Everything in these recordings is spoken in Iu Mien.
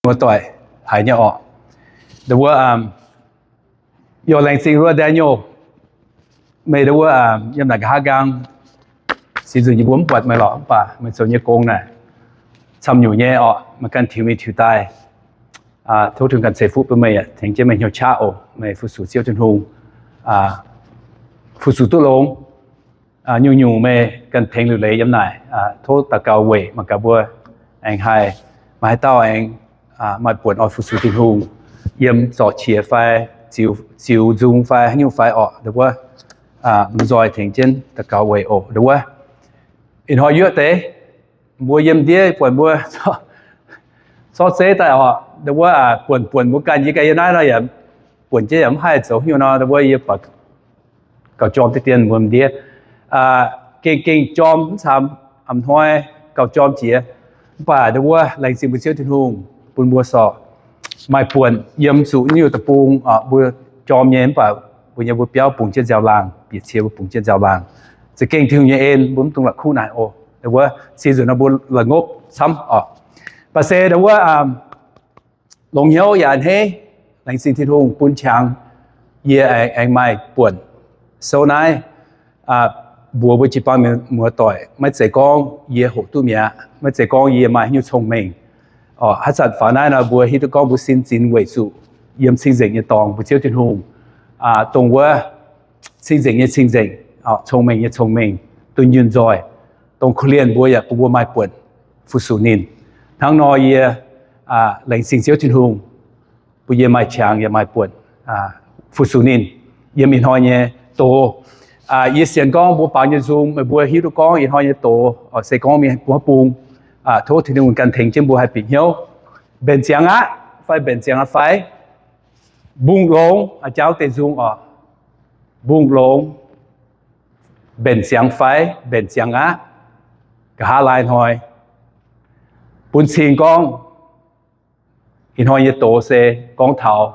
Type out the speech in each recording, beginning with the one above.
muoz-doic haiz nyei orqc. Ndau wuov, yaac laengz zingh wuov Daniel, meih ndau wuov yiem naaic nqa'haav nqaang, se zuqc yie mbuo mv buatc meih lorqc, mv baac meih zoux nyei gong naaic camv nyungc nyei orqc, meih ganh tiux mingh tiux daaih. Tov Tin-Hungh ganh ceix fuqv bun meih, tengx jienv meih hnyouv qaqv oc. Meih fu-sux Ziouv Tin-Hungh, fu-sux duqv longx. Nyungc-nyungc meih ganh tengx liuc leiz yiem naaic. Tov daux gaux weic mangc gaax mbuo aengx haih, maaih haaix dauh aengx maaih buonc oix fu-sux Tin-Hungh, yiem zorc qiex fai ziux nzung fai haaix nyungc fai orqc, ndau wuov, lomh nzoih tengx jienv daux gaux weic oc. Ndau wuov, ih hnoi yuoqv deix mbuo yiem ndiev buonc mbuo corc zeiv daaih orqc, ndau wuov, buonc buonc mbuo ganh, yie ganh yiem naaiv nor yaac buonc jienv yaac mv haih zoux haaix nyungc nor, ndau wuov yie buatc gauh jorm deix dien mbuo ndiev, gengh gengh jorm mv camv, a'hnoi gauh jorm jiex. Mv baac ndau wuov laengz zingh mbuo Ziouv Tin-Hungh bun mbuo corc maaih buonc yiem zuqc nyungc deic-bung, mbuo jorm nyei, mv baac mbuo nyei mbuo biauv bungx jienv nziaaux-laangh, bieqc cie mbuo bungx jienv nziaaux-laangh. Za'gengh Tin-Hungh nyei en, mbuo mv dungx la'kuqv naaic oc. Ndau wuov, se zuqc nor mbuo la'ngopv camv orqc. Baac se ndau wuov, longx hnyouv yaac a'hneiv, laengz zingh Tin-Hungh bun qangx yie aengx maaih buonc souv naaiv mbuox mbuo jiu-baang muoz-doic. Maiv zeiz gorngv yie hoqc duqv mi'aqv, maiv zeiz gorngv yie maaih haaix nyungc cong-mengh. Haaix zanc faaux naaiv nor, mbuo hiuv duqv gorngv mbuo sin zinx weic zuqc yiem cing-nzengc nyei dorngx, mbuo Ziouv Tin-Hungh dongh wuov cing-nzengc nyei cing-nzengc, cong-mengh nyei cong-mengh, dunh yunh nzoih, dongh korv-lienh mbuo yaac bun mbuo maaih buonc fu-sux ninh. Hnangv nor yie laengz zingh Ziouv Tin-Hungh bun yie maaih qangx yaac maaih buonc fu-sux ninh yiem ih hnoi nyei doz. Yie sienx gorngv mbuo baaux nyei nzung, meih mbuo hiuv duqv gorngv ih hnoi nyei doz se gorngv mingh bung, tov Tin-Hungh ganh tengx jienv mbuo haih bieqc hnyouv. Mbenc ziangx aqv fai mbenc ziangx aqv fai? Mbungh longx, jauv deix nzung orqc. Mbungh longx, mbenc ziangx fai mbenc ziangx aqv. Nqa'haav laai hnoi bun cing gorngv ih hnoi nyei doz se gorngv taux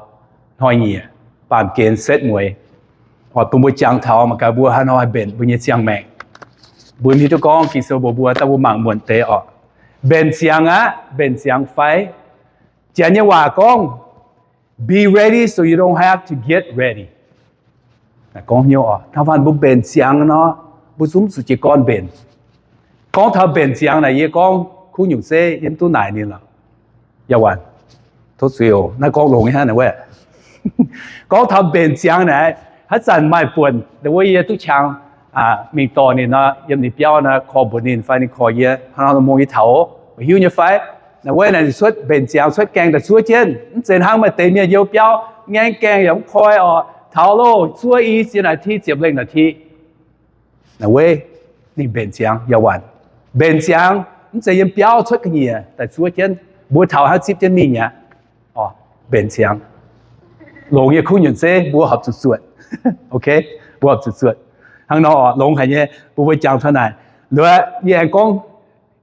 hnoi-nyieqc baamh gen setv mueiz, oix bun mbuo jangx taux mangc gaax mbuo haaix nor haih mbenc mbuo nyei ziangh maengc. Mbuo hiuv duqv gorngv Ging-Sou mbuox mbuo, daaih mbuo mangc muonc deix orqc. Mbenc ziangx aqv, mbenc ziangx fai? Janx nyei waac gorngv, be ready so you don't have to get ready. Gorngv hnyouv oc, hnangv mbuo mbenc ziangx nor, mbuo zungv zuqc jiez gorn mbenc. Gorngv taux mbenc ziangx naaic, yie gorngv kuv nyungc zeiv yie mv duqv naaic ninh lorqc. Yauh waanc, tov zuiz oc, naaiv gorngv longx nyei hnangv naaic wuov. Gorngv taux mbenc ziangx naaic, haaix zanc maaih buonc wuov yie duqv qangx mingh dorh ninh nor, yiem ninh biauv nor, korv mbuox ninh fai ninh korv yie, hnangv nor mong yie taux, weic hiuv nyei fai? Naaic wuov naaic cuotv mbenc ziangx cuotv gaengh daaih zuov jienv, mv zeiz hnangv maaih deix mienh you biauv ngaengv gaengh yaac mv koi orqc, taux loh zuov i ziex naaic ti ziepc lengh naaic ti. Naaic wuov ninh mbenc ziangx yauh waanc. Mbenc ziangx mv zeiz yiem biauv cuotv ga'nyiec daaih zuov jienv, mbuo taux hnangv zipv jienv mingh mi'aqv. Mbenc ziangx longx nyei kuv nyunc zeiv mbuo horpc zuqc zuotc. Ok, mbuo horpc zuqc zuotc. Hnangv nor orqc, longx haic nyei, mbuo mbuo jangx taux naaic. Luoqc yie aengx gorngv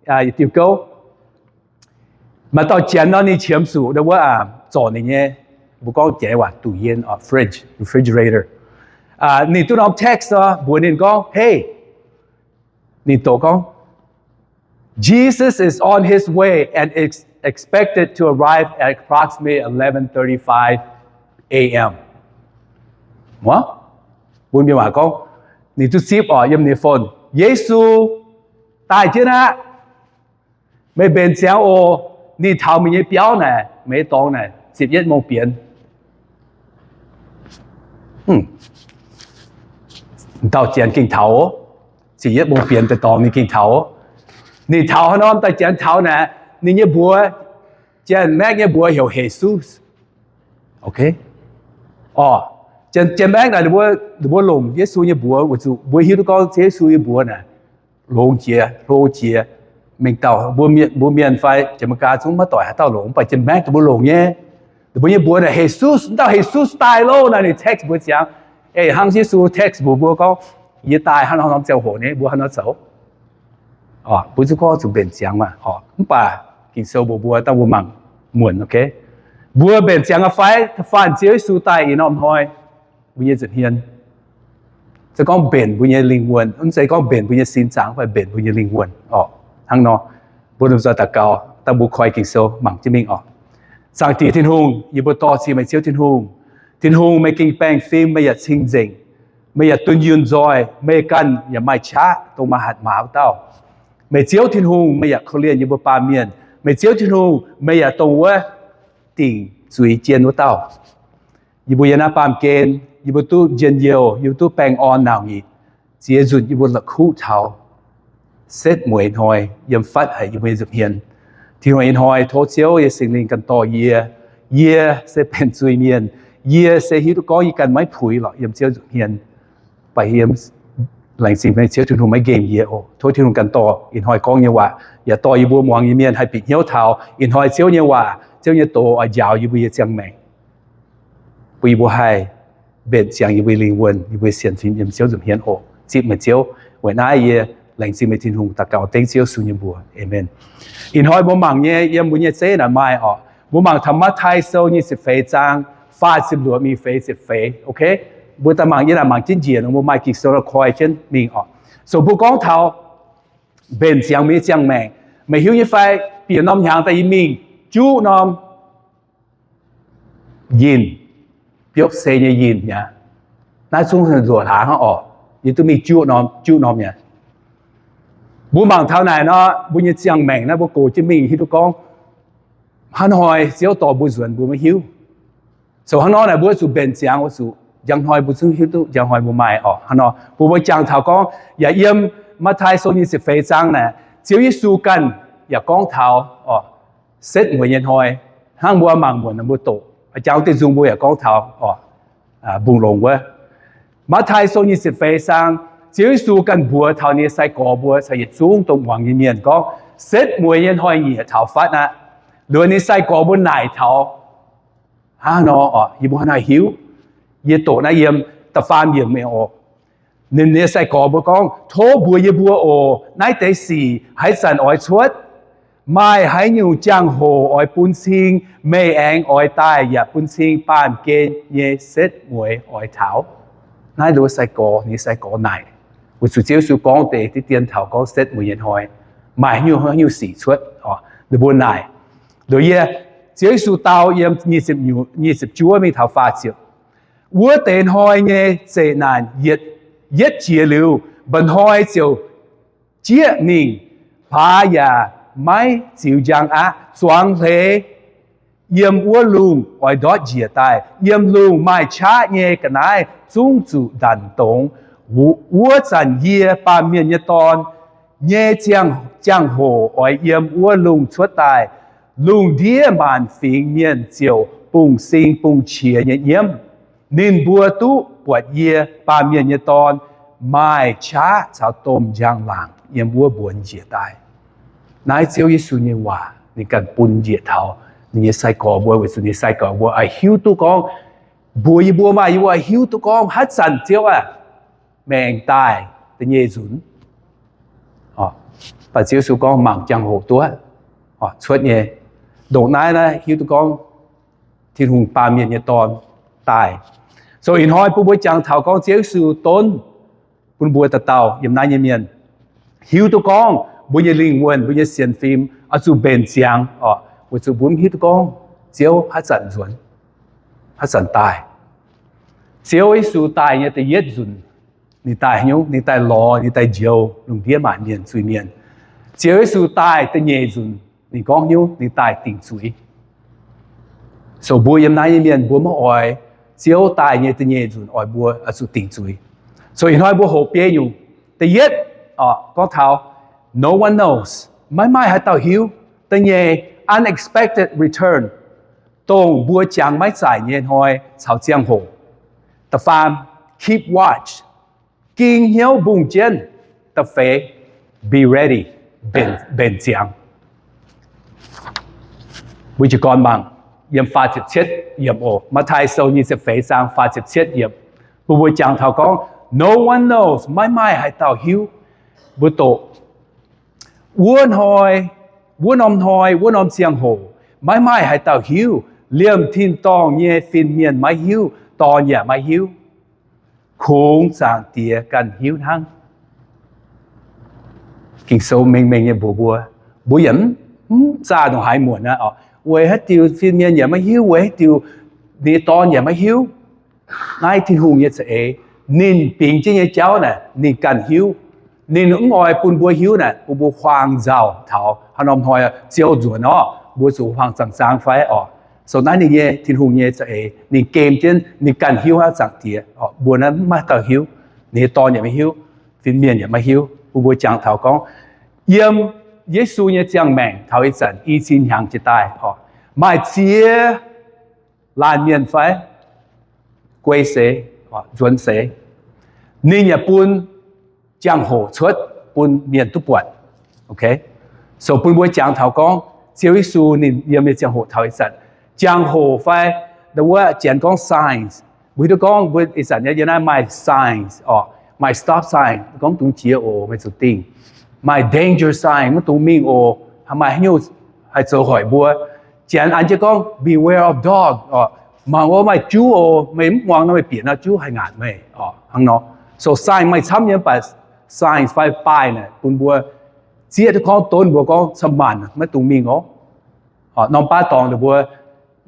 yietc diuh gouv. Maaih dauh janx nor ninh qiemx zuqc ndau wuov zorc ninh nyei, mbuo gorngv jaaix waac duqv yien, fridge, refrigerator. Ninh duqv norm text nor mbuox ninh gorngv, hey, ninh doqc gorngv, Jesus is on his way and is expected to arrive at approximately eleven thirty-five A M. Wuov, mbuo mienh waac gorngv, ninh duqv zipv orqc yiem ninh phone, Yesu daaih jienv aqv. Meih mbenc ziangx oc. Ninh taux meih nyei biauv naaic, meih dorngx naaic ziepc yietv mong bienx. Dauh janx gengh taux, ziepc yietv mong bienx daaih dorngx ninh gengh taux. Ninh taux haaix norm dauh janx taux naaic, ninh nyei mbuox, janx-maengv nyei mbuox heuc Jesus. Ok, orqc, janx-maengv naaic ninh mbuo longc Yesu nyei mbuox weic zuqc mbuo hiuv duqv gorngv Yesu nyei mbuox naaic longx jiex, hlo jiex. Mengh dauh mbuo mienh fai janx-Meigaa zungv maiv doic haaix dauh longc, mv baac janx-maengv ninh mbuo longc nyei. Ninh mbuo nyei mbuox naaic Jesus, wuov dauh Jesus daaih loh naaic, ninh text mbuo ziangx, ei, hnangv Yesu text mbuox mbuo gorngv, yie daaih hnangv nor norm ziangh hoc nyei, mbuo hnangv nor zoux. Mbuo zungv gorngv zuqc mbenc ziangx maah. Mv baac Ging-Sou mbuox mbuo, dangh mbuo mangc muonc, ok, mbuo mbenc ziangx aqv fai? Da'faanh Ziouv Yesu daaih ih norm hnoi, mbuo nyei nza'hmien, se gorngv mbenc mbuo nyei lingh wuonh, mv zeiz gorngv mbenc mbuo nyei sin zaangc, mv baac mbenc mbuo nyei lingh wuonh orqc. Hnangv nor, mbuo lomh nzoih daux gaux, dangh mbuo koi Ging-Sou mangc jienv mingh orqc. Zaangc Diex Tin-Hungh, yie mbuo dorh cing meih Ziouv Tin-Hungh. Tin-Hungh, meih gengh baengh fim, meih yaac cing-nzengc, meih yaac dunh yunh nzoih, meih ganh yaac maaih qaqv dongh maaih hatc maaz wuov dauh. Meih Ziouv Tin-Hungh, meih yaac korv-lienh yie mbuo baamh mienh. Meih Ziouv Tin-Hungh, meih yaac dongh wuov dingc zuiz jien wuov dauh. Yie mbuo yiem naaiv baamh gen, yie mbuo duqv njien-youh, yie mbuo duqv baengh orn nauc nyitc. Ziex nzunc yie mbuo la'kuqv taux setv mueiz hnoi yiem fatv haic yie mbuo nyei nza'hmien. Tin-Hungh, ih hnoi tov Ziouv nyei Singx Lingh ganh dorh yie. Yie se benx zuiz-mienh. Yie se hiuv duqv gorngv yie ganh maiv puix lorqc yiem Ziouv nza'hmien. Baac yie laengz zingh meih Ziouv Tin-Hungh maiv nqemh yie oc. Tov Tin-Hungh ganh dorh ih hnoi gorngv nyei waac yaac dorh yie mbuo muangx nyei mienh haih bieqc hnyouv taux ih hnoi Ziouv nyei waac, Ziouv nyei doz oix njaaux yie mbuo nyei ziangh maengc, bun yie mbuo haih mbenc ziangx yie mbuo lingh wuonh, yie mbuo sienx fim yiem Ziouv nza'hmien oc. Zipv meih Ziouv. Weic naaiv yie laengz zingh meih Tin-Hungh, daux gaux dengv Ziouv Yesu nyei mbuox. Aamen. Ih hnoi mbuo mangc nyei yiem mbuo nyei zeiv naaic maaih oc. Mbuo mangc taux Matv^tai Sou nyei ziepc feix zaang faah ziepc luoqc mingh feix ziepc feix, ok? Mbuo daaih mangc, yie naaic mangc jienv njiec nor, mbuo maaih Ging-Sou la'koi jienv mingh oc. So mbuo gorngv taux mbenc ziangx mbuo nyei ziangh maengc. Meih hiuv nyei fai, bieqc norm hnyangx daaih yie mingh juqv norm yinh, biopv se nyei yinh mi'aqv. Naaiv zungv luoqc hlaax hnangv oc. Yie duqv mingh juqv norm, juqv norm mi'aqv. Mbuo mangc taux naaic nor, mbuo nyei ziangh maengc naaiv mbuo gox jienv mingh hiuv duqv gorngv hnangv hnoi Ziouv dorh mbuo nzuonx mbuo maiv hiuv. So hnangv nor naaic mbuo zuqc mbenc ziangx oix zuqc njang hnoi mbuo zungv hiuv duqv njang hnoi mbuo maaih oc. Hnangv nor mbuo, mbuo jangx taux gorngv yaac yiem Matv^tai Sou nyei ziepc feix zaang naaic, Ziouv Yesu ganh yaac gorngv taux oc, setv mueiz nyei hnoi. Hnangv mbuo mangc muonc mbuo doqc, jangx wuov diuh nzung mbuo yaac gorngv taux oc, mbungh longx wuov. Matv^tai Sou nyei ziepc feix zaang, Ziouv Yesu ganh mbuox taux ninh nyei sai-gorx mbuo caux yietc zungv dongh muangx nyei mienh gorngv, setv mueiz nyei hnoi-nyieqc taux fatv aqv. Liuz ninh sai-gorx mbuo naaic taux hnangv nor oc, yie mbuo hnangv naaiv hiuv. Yie doqc naaiv yiem da'faam yiemc mingh oc. Ninh nyei sai-gorx mbuo gorngv, tov mbuox yie mbuo oc, naaiv deix sic haaix zanc oix cuotv? Maaih haaix nyungc jangx-hoc oix bun cing meih aengx oix daaih yaac bun cing baamh gen nyei setv mueiz oix taux? Naaiv nduov sai-gorx, ninh sai-gorx naaic, weic zuqc Ziouv Yesu gorngv deix diqv dien taux gorngv setv mueiz nyei hnoi maaih haaix nyungc, haaix nyungc sic cuotv oc. Ninh mbuo naaic, nduov yie, Ziouv Yesu dau yiem nyic ziepc juov mingh taux faah ziepc, wuov deix hnoi nyei zeqc naanc yietc, yietv jiex liuz, mba'hnoi ziouc jieqv mingh, hlaax yaac maiv ziux njang aqv. Zuangx hleix yiem wuov lungh oix ndortv njiec daaih. Yiem lungh maaih qaqv nyei ga'naaiv zungv zuqc ndanc dongz. Wuov zanc yie, Baamh Mienh nyei Dorn, nyei jangx-hoc oix yiem wuov lungh cuotv daaih. Lungh ndiev maanc fingx mienh ziouc bungx-sing bungx-qiex nyei nyiemv. Ninh mbuo duqv buatc yie, Baamh Mienh nyei Dorn, maaih qaqv caux domh njang-laangc yiem wuov mbuonx njiec daaih. Naaiv Ziouv Yesu nyei waac ninh ganh bun njiec taux ninh nyei sai-gorx mbuo, weic zuqc ninh nyei sai-gorx mbuo oix hiuv duqv gorngv, mbuox yie mbuo maah, yie mbuo oix hiuv duqv gorngv haaix zanc Ziouv aah, meih aengx daaih da'nyeic nzunc. Baac Ziouv Yesu gorngv mangc jangx-hoc duqv cuotv nyei. Ndongc naaiv naaiv hiuv duqv gorngv Tin-Hungh, Baamh Mienh nyei Dorn, daaih. So ih hnoi bun mbuo jangx taux gorngv Ziouv Yesu donv bun mbuo dauh dauh yiem naaiv nyei mienh hiuv duqv gorngv mbuo nyei lingh wuonh, mbuo nyei sienx fim oix zuqc mbenc ziangx oc, weic zuqc mbuo mv hiuv duqv gorngv Ziouv haaix zanc nzuonx, haaix zanc daaih. Ziouv Yesu daaih nyei da'yietv nzunc, ninh daaih haaix nyungc? Ninh daaih lorz, ninh daaih njoux lungh ndiev maanc mienh, zuiz-mienh. Ziouv Yesu daaih da'nyeic nzunc, ninh gorngv haaix nyungc? Ninh daaih dingc zuiz. So mbuo yiem naaiv nyei mienh mbuo maiv oix Ziouv daaih nyei da'nyeic nzunc oix mbuo oix zuqc dingc zuiz. So ih hnoi mbuo hoqc biei nyungc. Da'yietv, gorngv taux no one knows, maiv maaih haaix dauh hiuv. Da'nyeic, unexpected return, dongh mbuo jangx maiv zaaic nyei hnoi caux ziangh hoc. Da'faam, keep watch, ging hnyouv mbungh jienv. Da'feix, be ready, mbenc ziangx. Mbuo jiez gorn mangc yiem faah ziepc cietv yiemc oc. Matv^tai Sou nyei ziepc feix zaang faah ziepc cietv yiemc, bun mbuo jangx taux gorngv no one knows, maiv maaih haaix dauh hiuv. Mbuo doqc, wuov hnoi, wuov norm hnoi, wuov norm ziangh hoc maiv maaih haaix dauh hiuv. Liemh tin-dorngh nyei fin-mienh maiv hiuv, Dorn yaac maiv hiuv, kungx Zaangc Diex ganh hiuv hnangv. Ging-Sou mengh mengh nyei mbuox mbuo, mbuo yaac mv zaah ndongc haaix muonc aqv oc. Weic haaix diuc fin-mienh yaac maiv hiuv, weic haaix diuc ninh nyei Dorn yaac maiv hiuv. Naaiv Tin-Hungh nyei za'eix. Ninh bingx jienv nyei jauv naaic ninh ganh hiuv. Ninh mv oix bun mbuo hiuv naaic, bun mbuo huaang nzauh taux haaix norm hnoi Ziouv nzuonx orqc, mbuo zuqc huaang zaangc zaang fai orqc. So naaiv ninh nyei, Tin-Hungh nyei za'eix, ninh gem jienv ninh ganh hiuv hnangv. Zaangc Diex orqc, mbuo naaiv mv maaih dauh hiuv. Ninh nyei Dorn yaac maiv hiuv, fin-mienh yaac maiv hiuv. Bun mbuo jangx taux gorngv, yiem Yesu nyei ziangh maengc taux ih zanc i cin hnyangx jiex daaih orqc, maaih ziex laanh mienh fai guei seix, nzuonx seix, ninh yaac bun jangx-hoc cuotv bun mienh duqv buatc. So bun mbuo jangx taux gorngv Ziouv Yesu ninh yiem nyei ziangh hoc taux ih zanc, jangx-hoc fai, the word Janx gorngv signs, mbuo hiuv duqv gorngv mbuo ih zanc nyei yiem naaiv maaih signs orqc, maaih stop sign gorngv dungx jiex oc, meih zuqc dingh, maaih danger sign maiv dungx mingh oc, maaih haaix nyungc haih zoux hoic mbuo. Janx an jienv gorngv beware of dog orqc, mangc wuov maaih juv oc, meih mv muangx nor meih bieqc nor juv haih ngaatc meih orqc, hnangv nor. So sign maaih camv nyei, mv baac sign fai baaih naaic bun mbuo zieqv duqv gorngv, donv mbuo gorngv camv-maanc maiv dungx mingh orqc. Norm baav dorngx ninh mbuo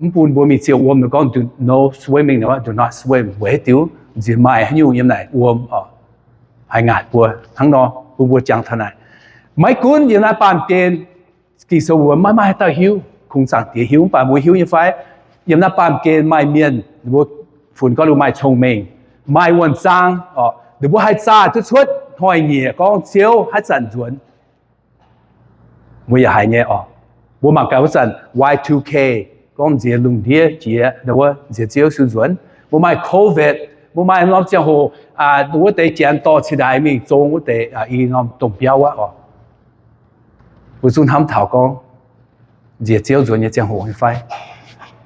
mv bun mbuo mingh ziouc wuom, ninh gorngv do no swimming, do not swim, weic haaix diuc nziex maaih haaix nyungc yiem naaic wuom haih ngaatc mbuo, hnangv nor. Bun mbuo jangx taux naaic, maiv gunv yiem naaiv baamh gen Ging-Sou mbuox maiv maaih haaix dauh hiuv, kungx Zaangc Diex hiuv. Mv baac mbuo hiuv nyei fai, yiem naaiv baamh gen maaih mienh, ninh mbuo funx gorngv ninh maaih cong-mengh, maaih wuonh zaang orqc, ninh mbuo haih zaah duqv cuotv hnoi-nyieqc gorngv Ziouv haaix zanc nzuonx. Mbuo yaac haiz nyei orqc. Mbuo mangc gaax wuov zanc Y two K, gorngv nziex lungh ndiev jiex, nziex Ziouv Yesu nzuonx. Mbuo maaih COVID, mbuo maaih norm ziangh hoc, wuov deix Janx dorh cingx daaih mingh zong wuov deix i norm domh biauv wuov orqc. Mbuo zungv hnamv taux gorngv nziex Ziouv nzuonx nyei ziangh hoc nyei fai?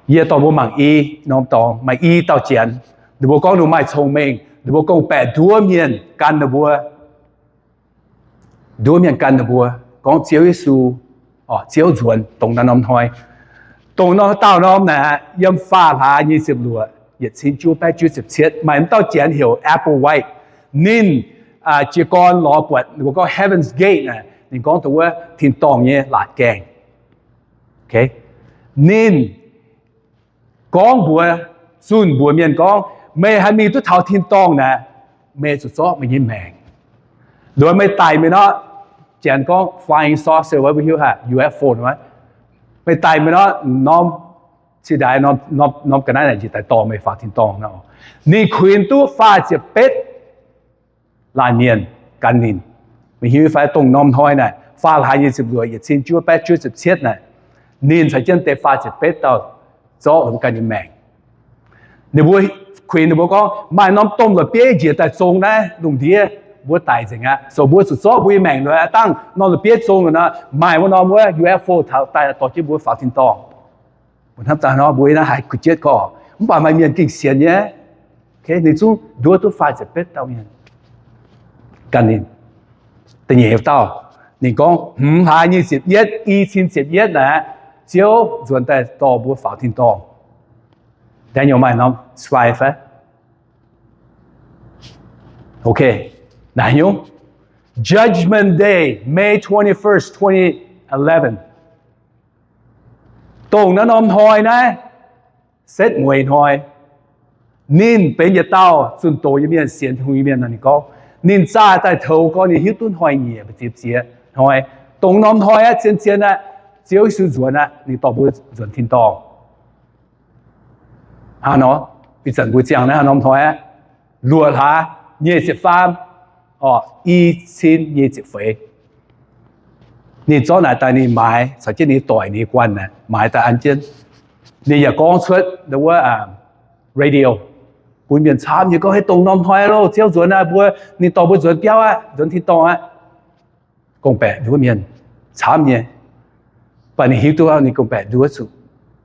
Yie dorh mbuo mangc i norm dorngx, maaih i dauh Janx, ninh mbuo gorngv ninh maaih cong-mengh, ninh mbuo gorngv-baeqc nduov mienh gan ninh mbuo, nduov mienh gan ninh mbuo gorngv Ziouv Yesu, Ziouv nzuonx dongh naaiv norm hnoi. Dongh norm dauh norm naaic, yiem faah hlaax nyei ziepc luoqc, yietc cin juov baeqv juov ziepc cietv, maaih m'dauh Janx heuc Applewhite. Ninh jiez gorn lorz buatc ninh mbuo gorngv Heaven's Gate naaic, ninh gorngv dongh wuov tin-dorngh nyei laatc gaengh. Ninh gorngv mbuox, zunh mbuox mienh gorngv, meih haih mingh duqv taux tin-dorngh naaic, meih zuqc zorqv meih nyei maengc. Luoqc meih daic mingh nor, Janx gorngv flying saucer, mbuo hiuv haic, U F O, meih daic mingh nor, norm cingx daaih, norm ga'naaiv naaic njiec daaih dorh meih faaux tin-dorngh nor. Ninh kuinx duqv faah ziepc betv laanh mienh gan ninh. Meih hiuv fai dongh norm hnoi naaic, faah hlaax nyei ziepc luoqc, yietc cin juov baeqv juov ziepc cietv naaic, ninh caux jienv deix faah ziepc betv dauh zorqv mbuo ganh nyei maengc. Ninh mbuo kuinx ninh mbuo gorngv, maaih norm domh la'bieiv njiec daaih zong naaiv lungh ndiev, mbuo daic nzengc aqv. So mbuo zuqc zorqv mbuo nyei maengc nor. Aav dangh norm la'bieiv zong nor, maaih wuov norm wuov U F O taux daaih dorh jienv mbuo faaux tin-dorngh. Mbuo hnamv daaih nor, mbuo naaiv haiz kuh jietv gorqv, mv baac maaih mienh gengh sienx nyei. Ninh zungv nduov duqv faah ziepc betv dauh mienh gan ninh. Da'nyeic dauh, ninh gorngv hmz hlaax nyei ziepc yietv, i cin ziepc yietv naaic, Ziouv nzuonx daaih dorh mbuo faaux tin-dorngh. Daniel maaih norm slide fai? Okay, naaiv nyungc, Judgment Day, May twenty-first, twenty eleven. Dongh naaiv norm hnoi naaiv, setv mueiz hnoi. Ninh benx yietc dauh zunh doz nyei mienh, sienx Tin-Hungh nyei mienh nor, ninh gorngv, ninh zaah daaih toux gorngv ninh hiuv duqv hnoi-nyieqc mbu'ziex ziex hnoi. Dongh norm hnoi aqv, zien-zien aqv, Ziouv Yesu nzuonx aqv, ninh dorh mbuo nzuonx tin-dorngh. Hnangv nor, ih zanc mbuo ziangh naaiv haaix norm hnoi aqv? Luoqc hlaax nyic ziepc faam, orqc, i cin nyic ziepc feix. Ninh zorqv naaic daaih ninh maaiz caux jienv ninh doic, ninh guanh naaic maaiz daaih an jienv. Ninh yaac gorngv cuotv wuov radio bun mienh camv nyei gorngv, haaix dongh norm hnoi loh, Ziouv nzuonx aqv, mbuo, ninh dorh mbuo nzuonx biauv aqv, nzuonx tin-dorngh aqv. Gorngv-baeqc nduov mienh camv nyei. Mv baac ninh hiuv duqv ninh gorngv-baeqc nduov zuqc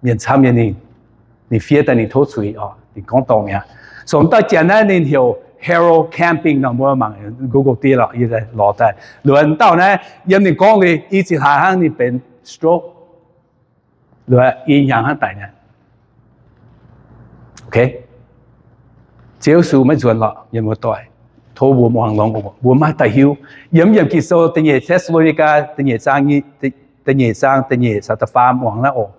mienh camv nyei. Ninh, ninh fiev daaih ninh tov zuiz orqc, ninh gorngv dorngh mi'aqv. So m'dauh janx naaiv ninh heuc Harold Camping nor, mbuo mangc Google deix lorqc, yie lorz daaih. Luoqc m'dauh naaiv yiem ninh gorngv liuz i cin hlaax hnangv ninh benx stroke. Luoqc i hnyangx hnangv daic nyei. Ziouv Yesu maiv nzuonx lorqc, mienh muoz-doic. Tov mbuo muangx longx oc. Mbuo maiv daaih hiuv. Yiem, yiem Ging-Sou da'nyeic Te^saa^lo^ni^gaa da'nyeic zaang, da'nyeic zaang da'nyeic caux da'faam muangx naaiv oc.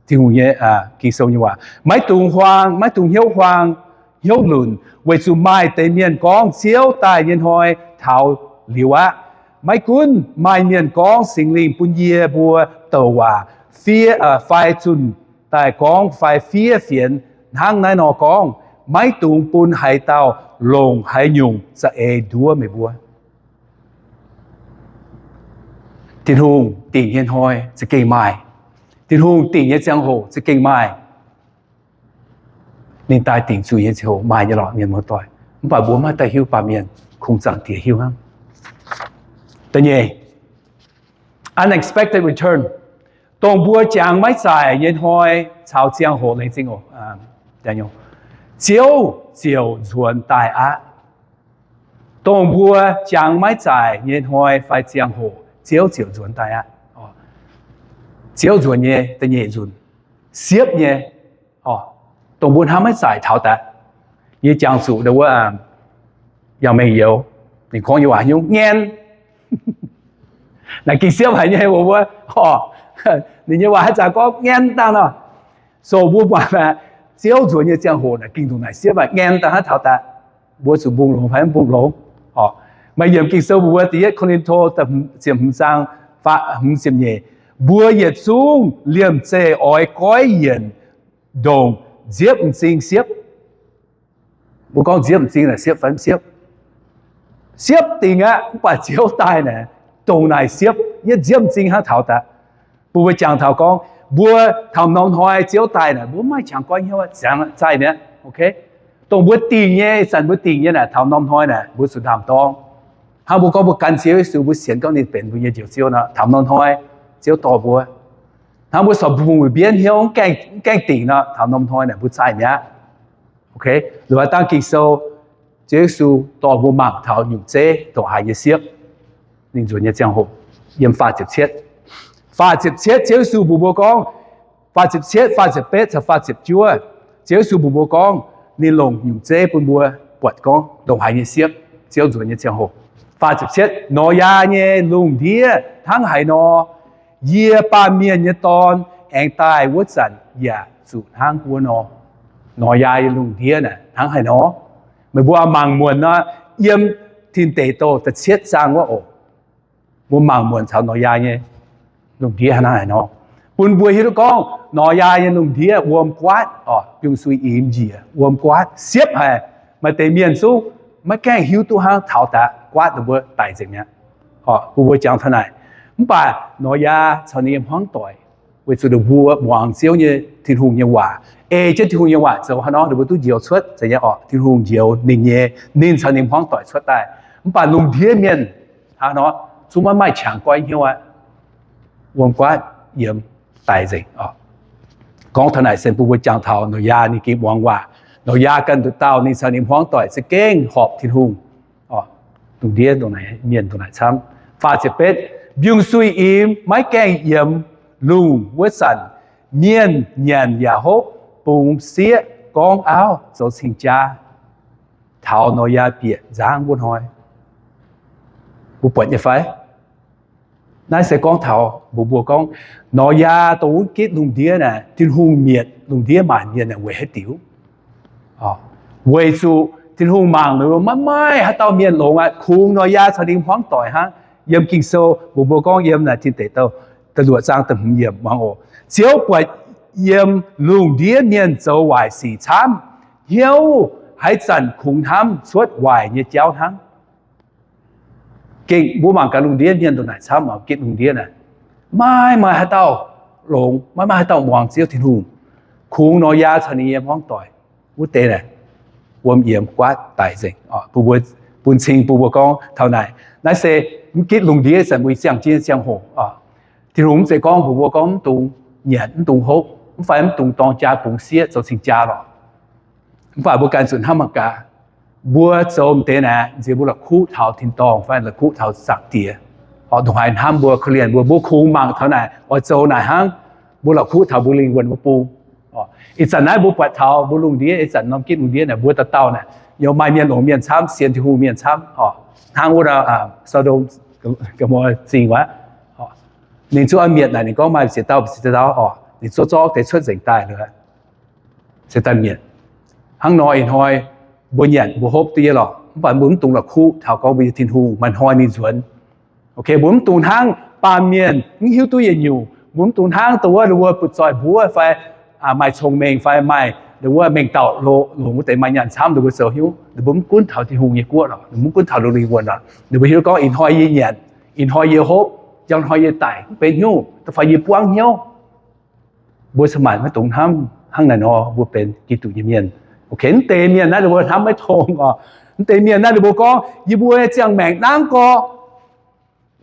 Tin-Hungh nyei, Ging-Sou nyei waac. Maiv dungx huaang, maiv dungx hnyouv huaang, hnyouv lunc, weic zuqc maaih deix mienh gorngv Ziouv daaih nyei hnoi taux liuz aqv. Maiv gunv maaih mienh gorngv Singx Lingh bun yie mbuo douc waac, fai zunh daaih gorngv fai fiev fienx hnangv naaiv nor gorngv, maiv dungx bun haaix dauh longc haaix nyungc za'eix nduov meih mbuo. Tin-Hungh dingc nyei hnoi za'gengh maaih. Tin-Hungh dingc nyei ziangh hoc za'gengh maaih. Ninh daaih dingc zuiz nyei ziangh hoc maaih nyei lorqc, mienh muoz-doic. Mv baac mbuo maiv daaih hiuv, baamh mienh kungx Zaangc Diex hiuv hnangv. Da'nyeic, unexpected return. Dongh mbuo jangx maiv zaaic nyei hnoi caux ziangh hoc, laengz zingh oc, Ziouv ziouc nzuonx daaih aqv. Dongh mbuo jangx maiv zaaic nyei hnoi fai ziangh hoc, Ziouv ziouc nzuonx daaih aqv. Ziouv nzuonx nyei da'nyeic nzunc, siepv nyei, dongh mbuo hnamv maiv zaaic taux daaih. Yie jangx zuqc wuov Yangh Mengh Youz, ninh gorngv nyei waac nyungc ngaen. Naaic ging siepv haic nyei, mbuo, ninh nyei waac haaix zanc gorngv ngaen dangh nor. So mbuo buatc Ziouv nzuonx nyei ziangh hoc naaic ging ndongc naaic siepv haic, ngaen dangh hnangv taux daaih. Mbuo zuqc mbungh longx fai mv mbungh longx? Maaih yiemc Ging-Sou mbuox mbuo, da'yietv Ko^lin^to ziepc hmz zaang, hmz ziepc nyeic, mbuo yietc zungv liemh zeih oix goiv yienc ndongc nziepv m'zing siepv. Mbuo gorngv nziepv m'zing naaic siepv fai mv siepv? Siepv dingc aqv. Mv baac Ziouv daaih naaic, dongh naaic siepv, yietv nziepv m'zing hnangv taux daaih. Bun mbuo jangx taux gorngv, mbuo taux norm hnoi Ziouv daaih naaic, mbuo maiv qangx goiv hnyouv, ziangx zaih mi'aqv. Dongh mbuo dingc nyei, ih zanc mbuo dingc nyei naaic, taux norm hnoi naaic mbuo zuqc ndaam-dorng. Hnangv mbuo gorngv mbuo gan Ziouv Yesu, mbuo sienx gorngv ninh benx mbuo nyei Njoux Ziouv nor, taux norm hnoi Ziouv dorh mbuo. Hnangv mbuo sorc bun mbuo mbienv hnyouv mv gaengh dingc nor, taux norm hnoi naaic mbuo zaih mi'aqv. Liuz aav dangh Ging-Sou, Ziouv Yesu dorh mbuo mangc taux nyungc zeiv ndongc haaix nyei siepv, ninh nzuonx nyei ziangh hoc. Yiem faah ziepc cietv, faah ziepc cietv Ziouv Yesu mbuox mbuo gorngv, faah ziepc cietv, faah ziepc betv caux faah ziepc juov, Ziouv Yesu mbuox mbuo gorngv ninh longc nyungc zeiv bun mbuo buatc gorngv ndongc haaix nyei siepv Ziouv nzuonx nyei ziangh hoc. Faah ziepc cietv, Noyaa nyei lungh ndiev hnangv haaix nor, yie, Baamh Mienh nyei Dorn, aengx daaih wuov zanc yaac zuqc hnangv wuov nor. Noyaa nyei lungh ndiev naaic hnangv haaix nor? Meih mbuo mangc muonc nor, yiem Tin Deic Douh da'cietv zaang wuov oc. Mbuo mangc muonc taux Noyaa nyei lungh ndiev hnangv haaix nor, bun mbuo hiuv duqv gorngv Noyaa nyei lungh ndiev wuom guaatv oc, biungh-suiv imx njiec, wuom guaatv, siepv haic. Maaih deix mienh zungv maiv gaengh hiuv duqv hnangv, taux daaih guaatv ninh mbuo daic nzengc mi'aqv. Bun mbuo jangx taux naaic. Mv baac Noyaa caux ninh nyei hmuangv doic, weic zuqc ninh mbuo muangx Ziouv nyei, Tin-Hungh nyei waac, ei jienv Tin-Hungh nyei waac zoux hnangv nor, ninh mbuo duqv njoux cuotv, zeiz nyei orqc? Tin-Hungh njoux ninh nyei, ninh caux ninh hmuangv doic cuotv daaih. Mv baac lungh ndiev mienh hnangv nor zungv maiv maaih qangx goiv hnyouv aqv. Wuom guaatv yiem daic nzengc. Gorngv taux naaic se bun mbuo jangx taux Noyaa ninh gengh muangx waac. Noyaa ganh nduqc dauh, ninh caux ninh hmuangv doic za'gengh horpc Tin-Hungh. Lungh ndiev ndongc naaic, mienh ndongc naaic camv. Faah ziepc betv, mbiungc-suiv imx maiv gaengh yiemx lungh wuov zanc, mienh nyanc yaac hopv, bungx sieqv, gorngv auv, zoux cing-jaa, taux Noyaa bieqc nzangv wuov hnoi. Mbuo buatc nyei fai? Naaiv se gorngv taux mbuox mbuo gorngv, Noyaa dongh wuov gitv lungh ndiev naaic, Tin-Hungh mietc lungh ndiev maanc mienh naaic weic haaix diuc? Weic zuqc Tin-Hungh mangc maiv maaih haaix dauh mienh longx aqv, kungx Noyaa caux ninh hmuangv doic hnangv. Yiem Ging-Sou mbuox mbuo gorngv, yiem naaic Tin Deic Douh da'luoqc zaang da'hmz yiemc muangx oc. Ziouv buatc yiem lungh ndiev mienh zoux waaic sic camv, hnyouv haaix zanc kungx hnamv cuotv waaic nyei jauv hnangv. Gengh mbuo mangc gaax lungh ndiev mienh ndongc naaic camv, gitv lungh ndiev naaic, maiv maaih haaix dauh longx, maiv maaih haaix dauh muangx Ziouv Tin-Hungh. Kungx Noyaa caux ninh nyei hmuangv doic wuov deix naaic, wuom yiemx guaatv daic nzengc. Bun mbuo, bun cing bun mbuo gorngv taux naaic, naaiv se mv gitv lungh ndiev zanc mbuo ziangh jienv ziangh hoc. Tin-Hungh mv zeiz gorngv mbuox mbuo gorngv mv dungx nyanc, mv dungx hopv, mv fai mv dungx dorng jaa bungx sieqv zoux cing-jaa lorqc. Mv baac mbuo ganh zuqc hnamv mangc gaax, mbuo zoux m'deix naaic, nziex mbuo la'kuqv taux tin-dorngh fai la'kuqv taux Zaangc Diex. Ndongc haaix hnamv mbuo, korv-lienh mbuo, mbuo kungx mangc taux naaic, oix zoux naaic hnangv, mbuo la'kuqv taux mbuo lingh wuonh wuov bung. Ih zanc naaiv mbuo buatc taux mbuo lungh ndiev, ih zanc norm gitv lungh ndiev naaic, mbuo dauh dauh naaic, yaac maaih mienh longx mienh camv, sienx Tin-Hungh mienh camv oc. Hnangv wuov Saa^ndom, Gaa^mo^laa Zingh wuov, ninh zungv mietc naaic, ninh gorngv maaih ziex dauh, ziex dauh oc. Ninh zorqv zorqv deix cuotv nzengc daaih lorqc, se daaih mietc. Hnangv nor ih hnoi mbuo nyanc mbuo hopv duqv nyei lorqc, mv baac mbuo mv dungx la'kuqv taux gorngv mbuo nyei Tin-Hungh maaih hnoi ninh nzuonx. Mbuo mv dungx hnangv baamh mienh mv hiuv duqv yietc nyungc. Mbuo mv dungx hnangv dongh wuov, wuov butv-zoih mbuov fai maaih cong-mengh fai maaih wuov mengh dauh longx wuov deix maaih nyaanh camv, ninh mbuo zoux hnyouv, ninh mbuo mv gunv taux Tin-Hungh nyei guoqv lorqc, ninh mbuo mv gunv taux lungh ndiev wuonh lorqc, ninh mbuo hiuv duqv gorngv ih hnoi yie nyanc, ih hnoi yie hopv, njang hnoi yie daic, mv benx hnyouv da'faanh yie buangv hnyouv. Mbuo se maaih maiv dungx hnamv hnangv naaiv nor mbuo benx Giduc nyei mienh. Mv deix mienh naaiv ninh mbuo hnamv maiv tong oc. Mv deix mienh naaiv ninh mbuo gorngv, yie mbuo nyei ziangh maengc nangv gorx,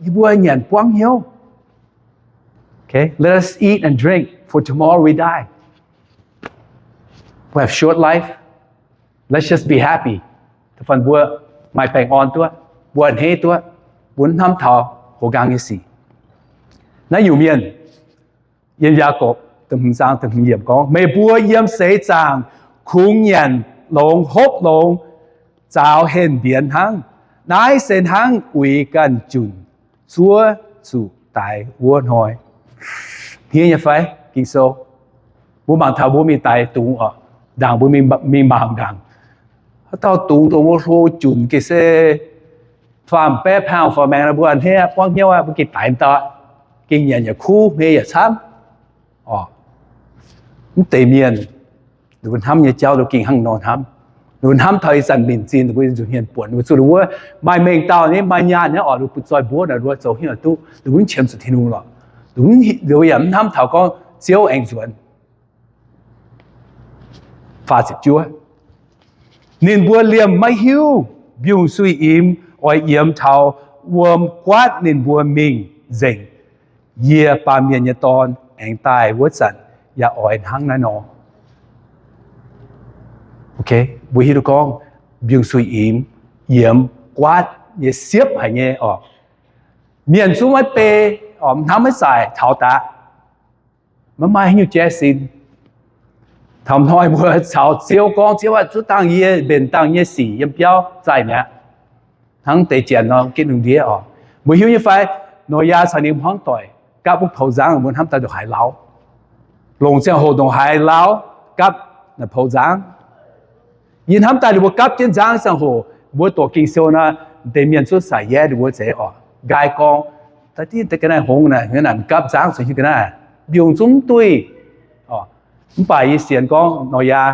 yie mbuo nyanc buangv hnyouv. Let us eat and drink, for tomorrow we die. We have short life. Let's just be happy. Da'faanh mbuo maaih baengh orn duqv, mbuo a'hneiv duqv, mbuo mv hnamv taux hoz nqaang nyei sic. Naaiv nyungc mienh, yiem Yaagorpc da'hmz zaang da'hmz yiemc gorngv, meih mbuo yiem seix zaangc kungx nyanc longx hopv longx, zaaux henh mbienx hnangv. Naaiv se hnangv uix ganh junc zuov zuqc daix wuov hnoi. Hniev nyei fai? Ging-Sou. Mbuo mangc taux mbuo mingh daix dungz oc, ndaangc mbuo mingh mangc ndaangc. Haaix dauh dungz dongh wuov hlo junc gengh se faam baeqv pound for maengx, mbuo a'hneiv buangv hnyouv aqv, mbuo gengh daix m'daaih, gengh nyanc yaac kuv, hmei yaac camv. Mv deix mienh, ninh mbuo hnamv nyei jauv ninh mbuo gengh hnangv nor hnamv. Ninh mbuo hnamv taux ih zanc minc zinh ninh mbuo nzuqc hmien buonc, ninh mbuo zuqc ninh wuov maaih mengh dauh nyei, maaih nyaanh nyei oc, ninh mbuo butv-zoih mbuov naaic ninh mbuo zoux hnyouv duqv, ninh mbuo mv qiemx zuqc Tin-Hungh lorqc. Ninh mbuo yaac mv hnamv taux gorngv Ziouv aengx nzuonx. Ninh mbuo liemh maiv hiuv mbiungc-suiv-imx oix yiemx taux wuom guaatv ninh mbuo mingh nzengc. Yie, Baamh Mienh nyei Dorn, aengx daaih wuov zanc yaac oix hnangv naaiv nor. Mbuo hiuv duqv gorngv mbiungc-suiv-imx yiemx guaatv nyei siepv haic nyei oc. Mienh zungv maiv bei, hnamv maiv zaaic taux daaih. Maiv maaih haaix nyungc jaiv sin. Taux hnoi mbuo caux Ziouv gorngv, Ziouv aah, zuov dangh yie mbenc dangh nyei sic yiem biauv zaih mi'aqv. Hnangv deix janx nor gitv lungh ndiev oc. Mbuo hiuv nyei fai? Noyaa caux ninh hmuangv doic gapv wuov poux nzangv, mbuo hnamv daaih ndongc haaix lauh. Longc ziangh hoc ndongc haaix lauh gapv naaiv poux nzangv. Yie hnamv daaih ninh mbuo gapv jienv nzangv ziangh hoc, mbuo doqc Ging-Sou naaiv, deix mienh cuotv saic yaev ninh mbuo zeiz oc, nqaai gorngv, da'diuv deix ga'naaiv hngongx naaic, gapv nzangv zuqc hiuv ga'naaiv, mbiungc zungv mv duih. Mv baac yie sienx gorngv Noyaa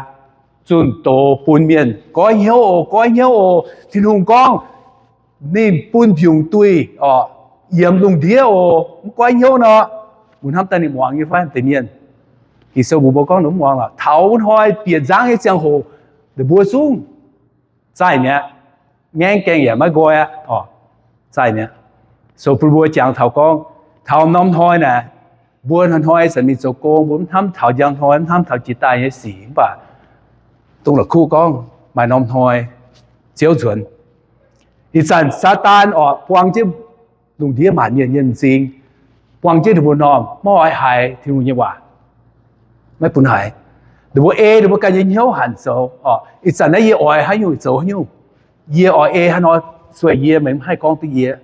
zunh doz bun mienh goiv hnyouv oc, goiv hnyouv oc. Tin-Hungh gorngv ninh bun mbiungc duih oc, yiemx lungh ndiev oc, mv goiv hnyouv nor, mbuo hnamv daaih ninh muangx nyei fai deix mienh? Ging-Sou mbuox mbuo gorngv ninh mv muangx lorqc. Taux wuov hnoi bieqc nzangv nyei ziangh hoc, ninh mbuo zungv zaih mi'aqv. Ngaengv gaengh yaac maiv nqoi aqv oc. Zaih mi'aqv. So bun mbuo jangx taux gorngv, taux norm hnoi naaic, mbuo hnoi-hnoi zanc mingh zoux gong, mbuo mv hnamv taux njang hnoi, mv hnamv taux jiex daaih nyei sic, mv baac dongh la'kuqv gorngv maaih norm hnoi Ziouv nzuonx. Ih zanc Saadaan oc buang jienv lungh ndiev maanc mienh nyei m'zing, buang jienv ninh mbuo m'normh, maiv oix haiz Tin-Hungh nyei waac. Maiv bun haiz. Ninh mbuo ei ninh mbuo ganh nyei hnyouv hanc zoux oc. Ih zanc naaiv yie oix haaix nyungc zoux haaix nyungc. Yie oix ei haaix nor sueih yie, meih mv haih gorngv duqv yie.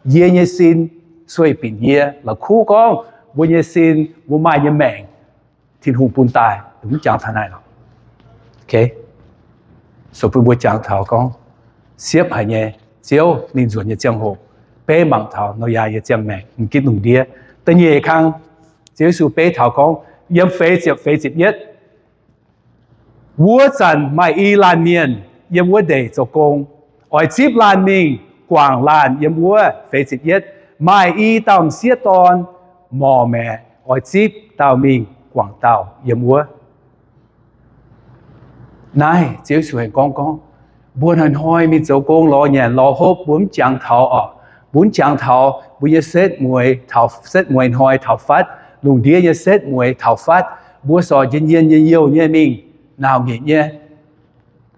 Yie nyei sin sueih binc yie. La'kuqv gorngv mbuo nyei sin, mbuo maaih nyei maengc, Tin-Hungh bun daaih, mv jangx taux naaiv lorqc. So bun mbuo jangx taux gorngv siepv haic nyei Ziouv ninh nzuonx nyei ziangh hoc, beiv mangc taux Noyaa nyei ziangh maengc m'gitv lungh ndiev. Da'nyeic kang, Ziouv Yesu beiv taux gorngv yiem feix ziepc, feix ziepc yietv, wuov zanc maaih i laanh mienh yiem wuov ndeic zoux gong, oix zipv laanh mingh guangc laanh yiem wuov. Feix ziepc yietv, maaih i dauh m'sieqv dorn morc maeqc, oix zipv dauh mingh guangc dauh yiem wuov. Naaiv Ziouv Yesu aengx gorngv gorngv, mbuo hnoi-hnoi mingh zoux gong lorz nyanc lorz hopv, mbuo mv jangx taux oc. Mbuo mv jangx taux mbuo nyei setv mueiz, taux setv mueiz hnoi taux fatv, lungh ndiev nyei setv mueiz taux fatv, mbuo sorc njien-youh nyei mingh, nauc nyeic nyei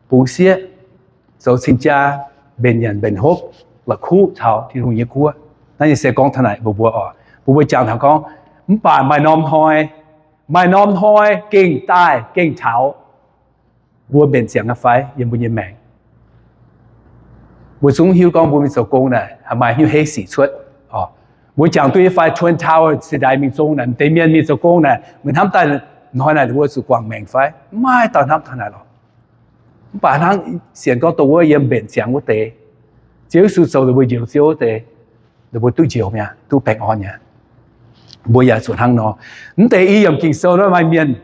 bungx sieqv, zoux cing-jaa, mbenc nyanc mbenc hopv, la'kuqv taux Tin-Hungh nyei guoqv. Naaiv nyei se gorngv taux naaic mbuo mbuo oc, mbuo mbuo jangx taux gorngv, mv baac maaih norm hnoi, maaih norm hnoi gengh daaih gengh taux. Mbuo mbenc ziangx aqv fai yiem mbuo nyei maengc? Mbuo zungv hiuv gorngv mbuo mingh zoux gong naaic haih maaih hnyouv heiv sic cuotv oc. Mbuo jangx duqv nyei fai Twin Tower se ndaix mingh zong naaic, m'deix mienh mingh zoux gong naaic, meih hnamv daaih hnoi naaic ninh mbuo zuqc guangc maengc fai? Maiv dauh hnamv taux naaic lorqc. Mv baac hnangv sienx gorngv dongh wuov yiem mbenc ziangx wuov deix, Ziouv Yesu zoux ninh mbuo njoux Ziouv wuov deix, ninh mbuo duqv njoux mi'aqv, duqv baengh orn mi'aqv. Mbuo yaac zuqc hnangv nor. Mv deix i yiemc Ging-Sou naaiv maaih mienh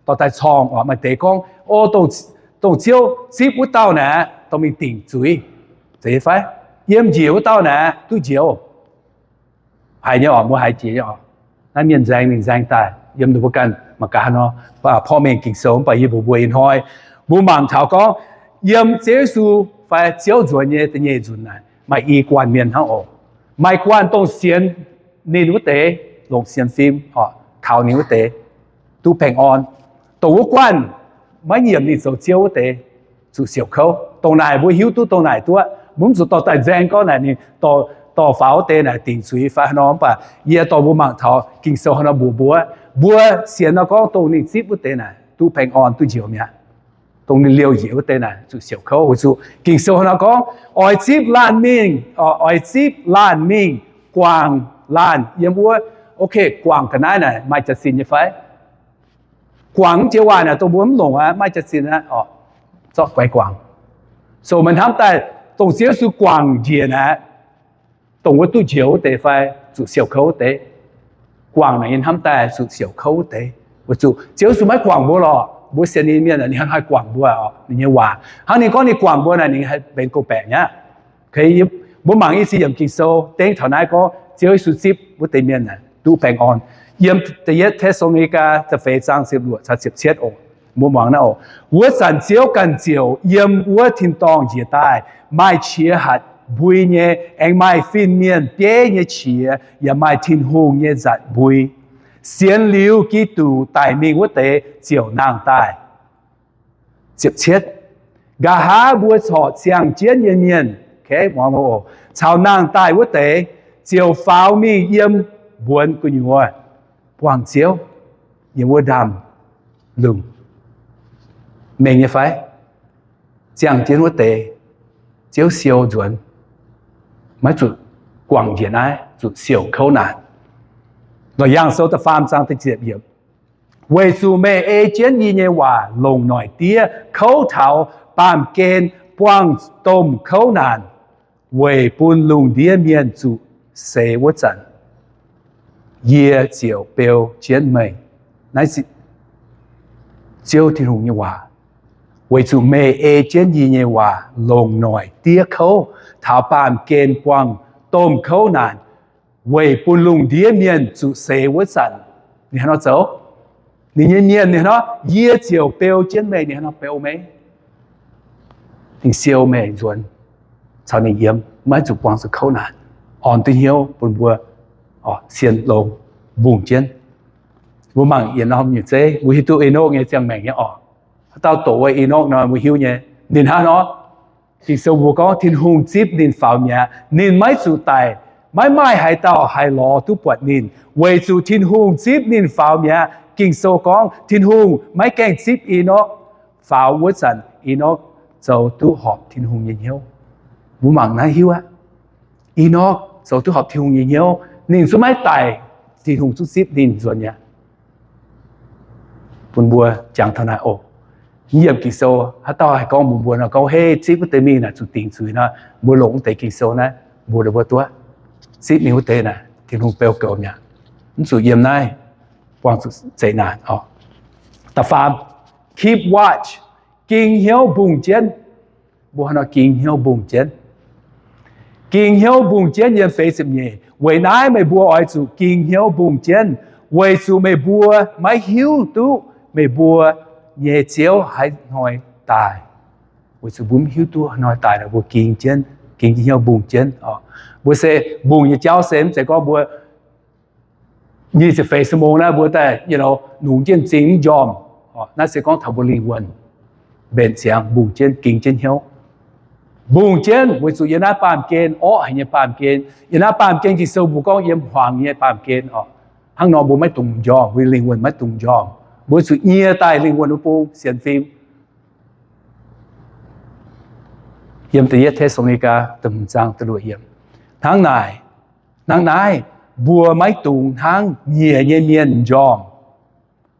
dorh daaih corngh oc, maaih deix gorngv, O, dongh Ziouv zipv wuov dauh naaic dorh mingh dingc zuiz, zeiz fai? Yiem njiec wuov dauh naaic duqv njoux. Haiz nyei oc, mbuo haiz jiex nyei oc. Naaiv mienh nzaeng mingh nzaeng daaih yiem ninh mbuo ganh mangc gaax nor, porv mengh Ging-Sou. Mv baac yie mbuox mbuo ih hnoi, mbuo mangc taux gorngv yiem Ziouv Yesu fai Ziouv nzuonx nyei da'nyeic nzunc naaic, maaih i guanh mienh hnangv oc. Maaih guanh dongh sienx ninh wuov deix, longc sienx fim oc, kaux ninh wuov deix, duqv baengh orn. Dongh wuov guanh maiv nyiemc ninh zoux Ziouv wuov deix zuqc siouc kouv. Dongh naaic mbuo hiuv duqv dongh naaic duqv. Mbuo mv zuqc dorh daaih nzaeng gorngv naaic ninh dorh, dorh faaux wuov deix naaic dingc zuiz fai haaix nor. Mv baac yie dorh mbuo mangc taux Ging-Sou haaix nor mbuox mbuo, mbuo sienx nor gorngv dongh ninh zipv wuov deix naaic duqv baengh orn, duqv njoux mi'aqv. Dongh ninh liouh njiec wuov deix naaic zuqc siouc kouv. Weic zuqc Ging-Sou haaix nor gorngv, oix zipv laanh mingh, oix zipv laanh mingh guangc laanh yiem wuov. Ok, guangc ga'naaiv naaic maaih jaax-zinh nyei fai? Guangc mv jiex waaic naaic dongh mbuo mv longc aqv, maiv jaax-zinh aqv oc. Zorqv guaix guangc. So meih hnamv daaih dongh Ziouv Yesu guangc njiec naaic, dongh wuov duqv njoux wuov deix fai zuqc siouc kouv wuov deix? Guangc naaic yie hnamv daaih zuqc siouc kouv wuov deix. Weic zuqc Ziouv Yesu maiv guangc mbuo lorqc. Mbuo sienx ninh mienh ninh haih guangc mbuo oc. Ninh nyei waac hnangv ninh gorngv ninh guangc mbuo naaic ninh haih benx go baeqc mi'aqv. Mbuo mangc i ziex yiemc Ging-Sou dengv taux naaiv gorngv Ziouv Yesu zipv wuov deix mienh duqv baengh orn. Yiem da'yietv Te^saa^lo^ni^gaa da'feix zaang ziepc luoqc caux ziepc cietv oc. Mbuo muangx naaiv oc. Wuov zanc Ziouv ganh ziouc yiem wuov tin-dorngh njiec daaih, maaih qiex hatc mbui nyei, aengx maaih fin-mienh bieiv nyei qiex, yaac maaih Tin-Hungh nyei nzatc mbui. Sienx liuz Giduc daic mingh wuov deix ziouc nangh daaih. Ziepc cietv, nqa'haav mbuo corc ziangh jienv nyei mienh, caux nangh daaih wuov deix ziouc faaux mingh yiem mbuonx gu'nyuoz buangh Ziouv yiem wuov ndaamv lungh. Mengh nyei fai? Ziangh jienv wuov deix Ziouv siou nzuonx, maiv zuqc guangc njiec naaiv, zuqc siouc kouv naanc. Lorqc, Yangh Sou da'faam zaang da'ziepc yiemc. Weic zuqc meih ei jienv yie nyei waac longc noic diev kouv taux baamh gen buangh domh kouv naanc, weic bun lungh ndiev mienh zuqc seix wuov zanc, yie ziouc beu jienv meih. Naaiv Ziouv Tin-Hungh nyei waac. Weic zuqc meih ei jienv yie nyei waac longc noic diev kouv taux baamh gen buangh domh kouv naanc, weic bun lungh ndiev mienh zuqc seix wuov zanc, ninh haaix nor zoux? Ninh nyei mienh ninh haaix nor? Yie ziouc beu jienv meih. Ninh haaix nor beu meih? Ninh siou meih nzuonx caux ninh yiem, maiv zuqc buangh zuqc kouv naanc, orn duqv hnyouv bun mbuo sienx longx mbungh jienv. Mbuo mangc yietc norm nyei zeiv, mbuo hiuv duqv Enokv nyei ziangh maengc nyei oc. Haaix dauh doqc wuov Enokv nor mbuo hiuv nyei. Ninh hnangv nor, Ging-Sou mbuo gorngv Tin-Hungh zipv ninh faaux mi'aqv. Ninh maiv zuqc daic, maiv maaih haaix dauh haih lorz duqv buatc ninh, weic zuqc Tin-Hungh zipv ninh faaux mi'aqv. Ging-Sou gorngv Tin-Hungh maiv gaengh zipv Enokv faaux wuov zanc, Enokv zoux duqv horpc Tin-Hungh nyei hnyouv. Mbuo mangc naaiv hiuv aqv. Enokv zoux duqv horpc Tin-Hungh nyei hnyouv. Ninh zungv maiv daic, Tin-Hungh zungv zipv ninh nzuonx mi'aqv. Bun mbuo jangx taux naaiv oc. Yiem Ging-Sou haaix dauh haih gorngv mbuox mbuo nor gorngv, hei, zipv wuov deix mingh naaic zuqc dingc zuiz nor, mbuo longc wuov deix Ging-Sou naaiv mbuox ninh mbuo duqv, zipv mingh wuov deix naaic Tin-Hungh beu goux mi'aqv. Mv zuqc yiem naaiv buangh zuqc zeqc naanc oc. Da'faam, keep watch, ging hnyouv mbungh jienv. Mbuo haaix nor ging hnyouv mbungh jienv? Ging hnyouv mbungh jienv yiem feix ziepc nyeic. Weic naaiv meih mbuo oix zuqc ging hnyouv mbungh jienv, weic zuqc meih mbuo maiv hiuv duqv meih mbuo nyei Ziouv haaix hnoi daaih. Weic zuqc mbuo mv hiuv duqv haaix hnoi daaih, mbuo ging jienv, ging hnyouv mbungh jienv. Mbuo se mbungh nyei jauv se mv zeiz gorngv mbuo nyic ziepc feix ชั่วโมง naaiv mbuo daaih, you know, nungx jienv m'zing mv njormh. Naaiv se gorngv taux mbuo lingh wuonh mbenc ziangx mbungh jienv, ging jienv hnyouv. Mbungh jienv weic zuqc yiem naaiv baamh gen, orqv haic nyei baamh gen, yiem naaiv baamh gen Ging-Sou mbuo gorngv yiem hmuangx nyei baamh gen oc. Hnangv nor mbuo maiv dungx njormh, mbuo lingh wuonh maiv dungx njormh. Mbuo zuqc nyie daaih lingh wuonh wuov bung sienx fim. Yiem da'yietv Te^saa^lo^ni^gaa da'hmz zaang da'luoqc yiemc. Hnangv naaic, hnangv naaiv, Mbuo maiv dungx hnangv nyiec nyei mienh m'njormh.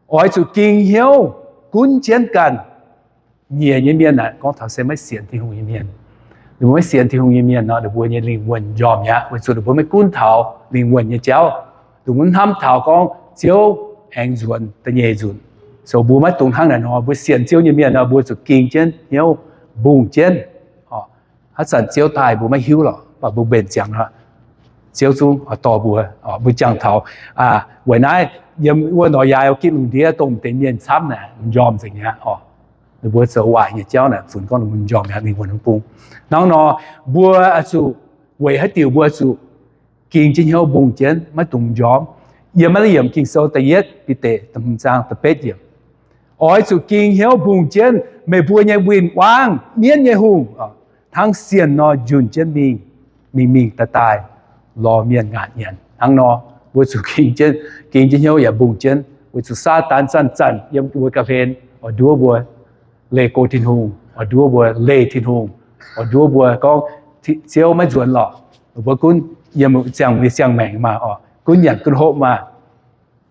Oix zuqc ging hnyouv gunv jienv ganh. Nyiec nyei mienh aeqv, gorngv taux se maiv sienx Tin-Hungh nyei mienh. Ninh mbuo maiv sienx Tin-Hungh nyei mienh nor, ninh mbuo nyei lingh wuonh m'njormh mi'aqv, weic zuqc ninh mbuo maiv gunv taux lingh wuonh nyei jauv. Ninh mbuo maiv hnamv taux gorngv Ziouv aengx nzuonx da'nyeic nzunc. So mbuo maiv dungx hnangv naaic nor. Mbuo sienx Ziouv nyei mienh nor, mbuo zuqc ging jienv hnyouv, mbungh jienv. Haaix zanc Ziouv daaih mbuo maiv hiuv lorqc, mv baac mbuo mbenc ziangx nor, Ziouv zungv oix dorh mbuo. Mbuo jangx taux weic naaiv yiem wuov norqc yaac gitv lungh ndiev dongh deix mienh camv naaic m'njormh nzengc mi'aqv oc. Ninh mbuo zoux waaic nyei jauv naaic funx gorngv m'njormh mi'aqv, ninh mbuo mv bung. Hnangv nor, mbuo oix zuqc weic haaix diuc mbuo zuqc ging jienv hnyouv mbungh jienv maiv dungx m'njormh? Yiem naaiv yiemc Ging-Sou da'yietv Bide da'hmz zaang da'betv yiemc. Oix zuqc ging hnyouv mbungh jienv meih mbuo nyei win-wangv, mienv nyei hungh, hnangv sienh nor njunh jienv mingh, mingh mingh daaih daaih lorz mienh ngaatc nyanc. Hnangv nor, mbuo zuqc ging jienv, ging jienv hnyouv yaac mbungh jienv, weic zuqc Saadaan zanc-zanc yiem mbuo ga'hlen oix nduov mbuo leih go Tin-Hungh, oix nduov mbuo leih Tin-Hungh, oix nduov mbuo gorngv Ziouv maiv nzuonx lorqc. Mbuo gunv yiem ziangh nyei ziangh maengc maah oc, gunv nyanc gunv hopv maah.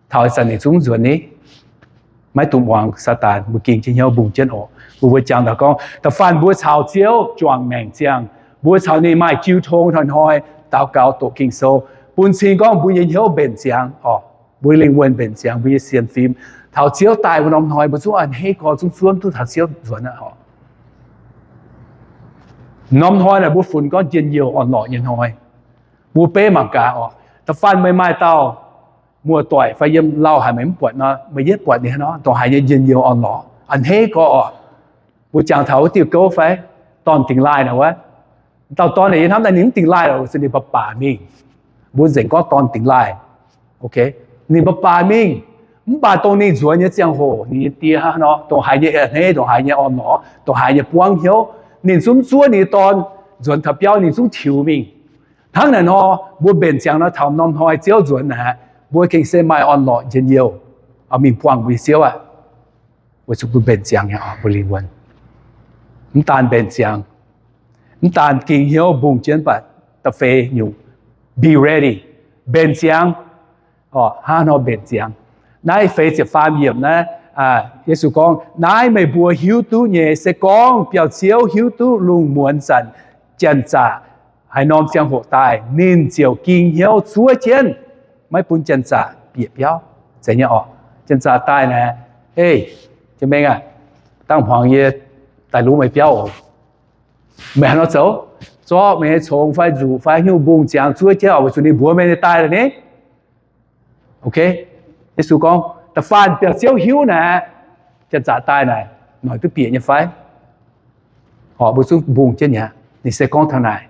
Taux ih zanc ninh zungv nzuonx ni? Maiv dungx muangx Saadaan, mbuo ging jienv hnyouv mbungh jienv oc. Mbuo mbuo jangx taux gorngv da'faanh mbuo caux Ziouv juangc maengc ziangh, mbuo caux ninh maaih jiu tong hnoi-hnoi daux gaux doqc Ging-Sou, bun cing gorngv mbuo nyei hnyouv mbenc ziangx oc, mbuo lingh wuonh mbenc ziangx, mbuo nyei sienx fim. Taux Ziouv daaih wuov norm hnoi mbuo zungv a'hneiv gorx zungv zuonv duqv taux Ziouv nzuonx aqv oc. Norm hnoi naaic mbuo funx gorngv njien-youh orn-lorqc nyei hnoi. Mbuo beiv mangc gaax oc, da'faanh meih maaih dauh muoz-doic fai yiem lauh haic meih mv buatc nor, meih yietv buatc ninh hnangv nor, dongh haaix nyei njien-youh orn-lorqc, a'hneiv gorx oc. Mbuo jangx taux wuov diuh gouv fai dorn dingx laaih naaic wuov, dauh dorn naaic yie hnamv naaic ninh mv dingx laaih lorqc, weic zuqc ninh baac baac mingh. Mbuo nzengc gorngv dorn dingx laaih. Ninh baac baac mingh, mv baac dongh ninh nzuonx nyei ziangh hoc ninh nyei die hnangv nor, dongh haaix nyei a'hneiv, dongh haaix nyei orn-lorqc, dongh haaix nyei buangv hnyouv, ninh zungv zuov ninh nyei dorn nzuonx taux biauv, ninh zungv tiux mingh. Hnangv naaic nor, mbuo mbenc ziangx nor taux norm hnoi Ziouv nzuonx naaic, mbuo gengh se maaih orn-lorqc njien-youh mingh buangh mbuo nyei Ziouv aqv. Weic zuqc mbuo mbenc ziangx nyei oc, mbuo lingh wuonh. Mv daan mbenc ziangx, mv daan ging hnyouv mbungh jienv, mv baac da'feix nyungc, be ready, mbenc ziangx. Hnangv nor mbenc ziangx. Naaiv feix ziepc faam yiemc naaiv, Yesu gorngv, naaiv meih mbuo hiuv duqv nyei. Se gorngv biauv-ziouv hiuv duqv lungh muonz zanc janx-zaqc haaix norm ziangh hoc daaih, ninh ziouc ging hnyouv zuov jienv, maiv bun janx-zaqc bieqc biauv. Zeiz nyei oc. Janx-zaqc daaih naaic, hei, jienv mengh aac, dangh hmuangx yie daaih luv meih biauv oc. Meih haaix nor zoux? Zorqv meih nyei congx fai nzuqc fai haaix nyungc mbungh ziangx zuov jienv oc, weic zuqc ninh mbuox meih ninh daaih lorqc ni. Yesu gorngv, da'faanh biauv-ziouv hiuv naaic, janx-zaqc daaih naaic, noic duqv bieqc nyei fai? Oc, mbuo zungv mbungh jienv mi'aqv. Ninh se gorngv taux naaic.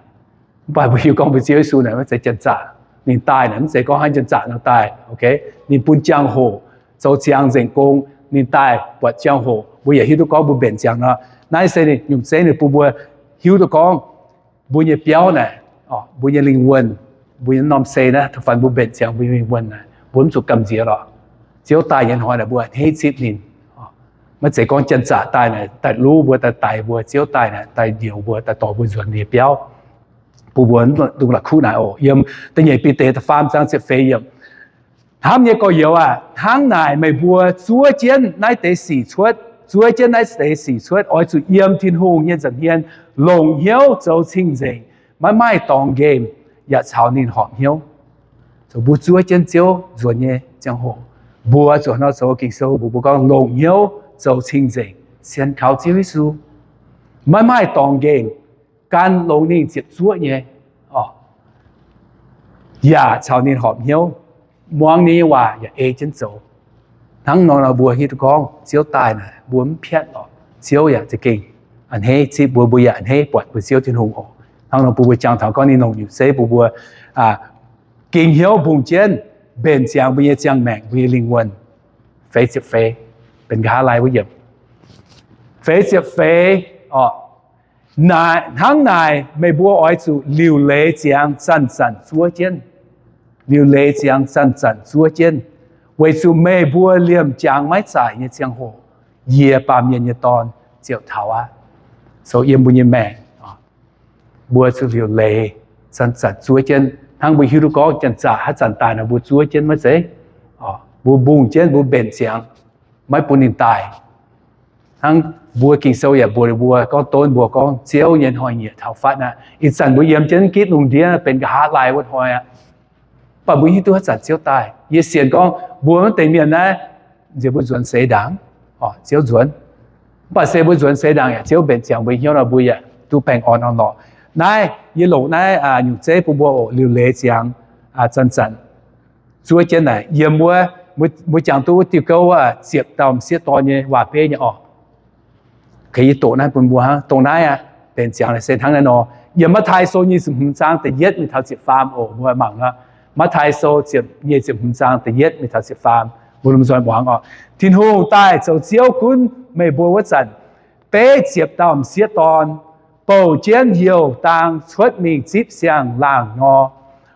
Mv baac mbuo hiuv gorngv mbuo Ziouv Yesu naaic maiv zeiz janx-zaqc. Ninh daaih naaic mv zeiz gorngv hnangv janx-zaqc nor daaih. Ninh bun ziangh hoc zoux ziangx nzengc gong, ninh daaih buatc ziangh hoc. Mbuo yaac hiuv duqv gorngv mbuo mbenc ziangx nor, naaiv se ninh nyungc zeiv ninh bun mbuo hiuv duqv gorngv mbuo nyei biauv naaic, mbuo nyei lingh wuonh, mbuo nyei norm sei naaiv, da'faanh mbuo mbenc ziangx mbuo nyei lingh wuonh naaic, mbuo mv zuqc gamh nziex lorqc. Ziouv daaih nyei hnoi naaic mbuo a'hneiv zipv ninh. Maiv zeiz gorngv janx-zaqc daaih naaic daaih luv mbuo, daaih daix mbuo. Ziouv daaih naaic daaih njoux mbuo, daaih dorh mbuo nzuonx ninh nyei biauv, bun mbuo mv dungx la'kuqv naaic oc. Yiem da'nyeic Bide da'faam zaang ziepc feix yiemc. Hnamv nyei gorx-youz aac, hnangv naaic meih mbuo zuov jienv naaiv deix sic cuotv, zuov jienv naaiv deix sic cuotv, oix zuqc yiem Tin-Hungh nyei nza'hmien longc hnyouv zoux cing-nzengc, maiv maaih dorngx nqemh, yaac caux ninh horpc hnyouv. Mbuo zuov jienv Ziouv nzuonx nyei ziangh hoc, mbuo zuqc nor zoux Ging-Sou mbuox mbuo gorngv longc hnyouv zoux cing-nzengc, sienx kaux Ziouv Yesu, maiv maaih dorngx nqemh, gan longx ninh ziepc zuoqv nyei, yaac caux ninh horpc hnyouv, muangx ninh nyei waac yaac ei jienv zoux. Hnangv nor nor mbuo hiuv duqv gorngv Ziouv daaih naaic mbuo mv piatv lorqc. Ziouv yaac za'gengh a'hneiv zipv mbuo, mbuo yaac a'hneiv buatc mbuo Ziouv Tin-Hungh oc. Hnangv nor bun mbuo jangx taux gorngv ninh longc nyutc zeiv bun mbuo ging hnyouv mbungh jienv, mbenc ziangx mbuo nyei ziangh maengc, mbuo nyei lingh wuonh. Feix ziepc feix, benx nqa'haav lai wuov yiemc. Feix ziepc feix, hnangv naaic meih mbuo oix zuqc liuc leiz ziangx zanc-zanc zuov jienv. Liuc leiz ziangx zanc-zanc zuov jienv, weic zuqc meih mbuo liemh jangx maiv zaaic nyei ziangh hoc, yie, Baamh Mienh nyei Dorn, ziouc taux aqv. So yiem mbuo nyei maengc, mbuo zuqc liuc leiz zanc-zanc zuov jienv. Hnangv mbuo hiuv duqv gorngv janx-zaqc haaix zanc daaih nor mbuo zuov jienv maiv zeiz, mbuo mbungh jienv mbuo mbenc ziangx, maiv bun ninh daaih. Hnangv mbuo Ging-Sou yaac mbuox mbuo gorngv, donv mbuo gorngv Ziouv nyei hnoi-nyieqc taux fatv aqv. Ih zanc mbuo yiem jienv gitv lungh ndiev benx nqa'haav laai wuov hnoi aqv. Mv baac mbuo hiuv duqv haaix zanc Ziouv daaih. Yie sienx gorngv mbuo wuov deix mienh naaiv, nziex mbuo nzuonx seix ndaangc, Ziouv nzuonx. Mv baac se mbuo nzuonx seix ndaangc yaac Ziouv mbenc ziangx mbuo hnyouv nor, mbuo yaac duqv baengh orn orn-lorqc. Naaiv yie longc naaiv nyungc zeiv bun mbuo oc, liuc leiz ziangx, zanc-zanc zuov jienv naaic yiem wuov, mbuo jangx duqv wuov diuh gouv wuov ziepc dauh m'sieqv dorn nyei waac-beiv nyei orqc. Yie doqc naaiv bun mbuo hnangv, dongh naaiv aqv. Mbenc ziangx se hnangv naaiv nor. Yiem Matv^taai Sou nyic ziepc hmz zaang da'yietv mingh taux ziepc faam oc, mbuo mangc aqv. Matv^taai Sou nyic ziepc hmz zaang da'yietv mingh taux ziepc faam, mbuo lomh nzoih muangx oc. Tin-Hungh daaih zoux Ziouv gunv meih mbuo wuov zanc, beiv ziepc dauh m'sieqv dorn bouc jienv youh dang cuotv mingh zipv siang-laangc nor,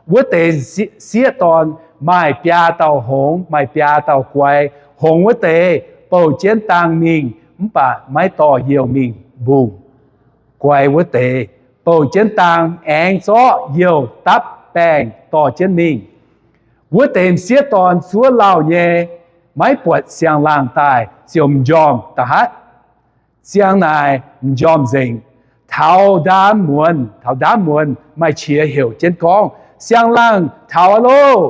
wuov deix sieqv dorn maaih biaa dauh hngongx, maaih biaa dauh guai. Hngongx wuov deix bouc jienv dang mingh mv baac maiv dorh youh mingh mbungh. Guai wuov deix bouc jienv dang aengx zorqv youh dapv baengh dorh jienv mingh. Wuov deix m'sieqv dorn zuov lauh nyei, maiv buatc siang-laangc daaih ziouc m'njormh da'hatv. Ziang naaic m'njormh nzengc. Taux ndaamv muonz, taux ndaamv muonz maaih qiex heuc jienv gorngv, Siang-laangc taux aqv loh!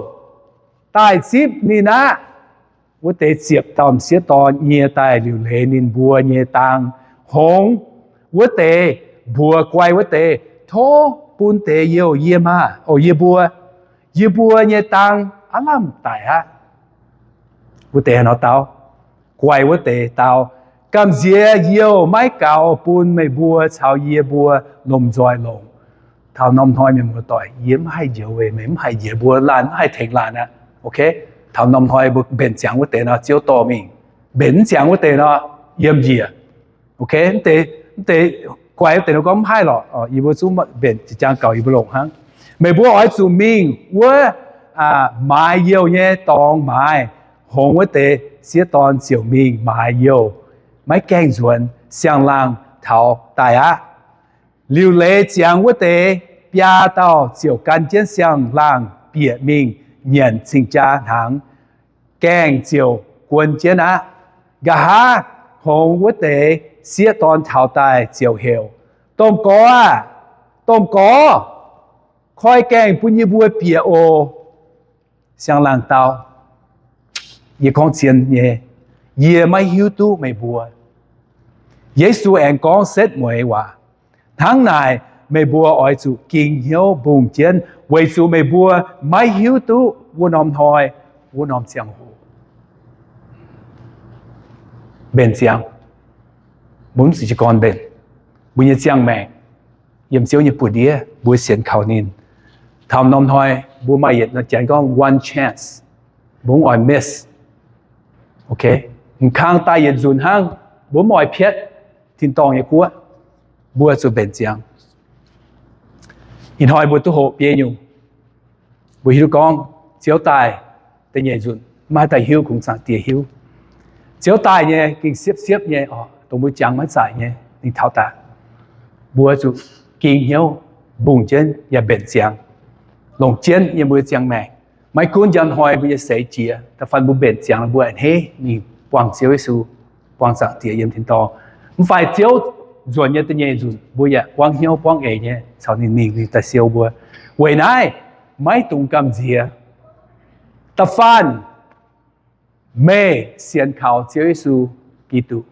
Daaih zipv ninh aqv. Wuov deix ziepc dauh m'sieqv dorn nyie daaih liuc leiz ninh mbuo nyei dang hngongx. Wuov deix mbuox guai wuov deix, Tov bun deix youh yie maah! Oc, yie mbuo, yie mbuo nyei dang aav lamh daic aqv. Wuov deix nor dau, guai wuov deix dau, Gamh nziex youh maiv gaux bun meih mbuo caux yie mbuo lomh nzoih longc. Taux norm hnoi mienh muoz-doic, yie mv haih njoux, meih mv haih njoux, mbuo laanh mv haih tengx laanh aqv. Taux norm hnoi mbuo mbenc ziangx wuov deix nor, Ziouv dorh mingh. Mbenc mv ziangx wuov deix nor, yiem njiec. Mv deix guai wuov deix nor gorngv, Mv haih lorqc, yie mbuo zungv mbenc jiex jaang gaux, yie mbuo longc hnangv. Meih mbuo oix zuqc mingh wuov maaiz youh nyei dorngx maaiz. Hngongx wuov deix sieqv dorn ziouc mingh maaiz youh, maiv gaengh nzuonx, siang-laangc taux daaih aqv. Liuc leiz ziangx wuov deix biaa dauh ziouc gan jienv siang-laangc bieqc mingh nyanc cing-jaa hnaangx, gaengh ziouc guon jienv aqv. Nqa'haav hngongx wuov deix sieqv dorn taux daaih ziouc heuc, Domh Gorx aah! Domh Gorx, koi gaengh bun yie mbuo bieqc oc. Siang-laangc dau, Yie gorngv zien nyei, yie maiv hiuv duqv meih mbuo. Yesu aengx gorngv setv mueiz waac, Hnangv naaic, meih mbuo oix zuqc ging hnyouv mbungh jienv, weic zuqc meih mbuo maiv hiuv duqv wuov norm hnoi, wuov norm ziangh hoc. Mbenc ziangx, mbuo mv zuqc jiez gorn mbenc. Mbuo nyei ziangh maengc yiem Ziouv nyei buoz-ndiev, mbuo sienx kaux ninh. Taux norm hnoi mbuo maaih yietc, Janx gorngv one chance, mbuo mv oix miss. M'kang daaih yietc nzunc hnangv, mbuo mv oix pietv tin-dorngh nyei guoqv. Mbuo zuqc mbenc ziangx. Ih hnoi mbuo duqv hoqc biei nyungc, mbuo hiuv duqv gorngv Ziouv daaih da'nyeic nzunc maiv haih daaih hiuv, kungx Zaangc Diex hiuv. Ziouv daaih nyei gengh siepv-siepv nyei, dongh mbuo jangx maiv zaaic nyei, ninh taux daaih. Mbuo zuqc ging hnyouv mbungh jienv yaac mbenc ziangx, longc jienv yiem mbuo nyei ziangh maengc. Maiv gunv njang hnoi mbuo nyei seix jiex, da'faanh mbuo mbenc ziangx, mbuo a'hneiv mingh buangh Ziouv Yesu, buangh Zaangc Diex yiem tin-dorngh. Mv fai Ziouv nzuonx nyei da'nyeic nzunc, mbuo yaac buangv hnyouv buangv eix nyei caux ninh mingh, ninh daaih siou mbuo. Weic naaiv, maiv dungx gamh nziex. Da'faanh meih sienx kaux Ziouv Yesu Giduc,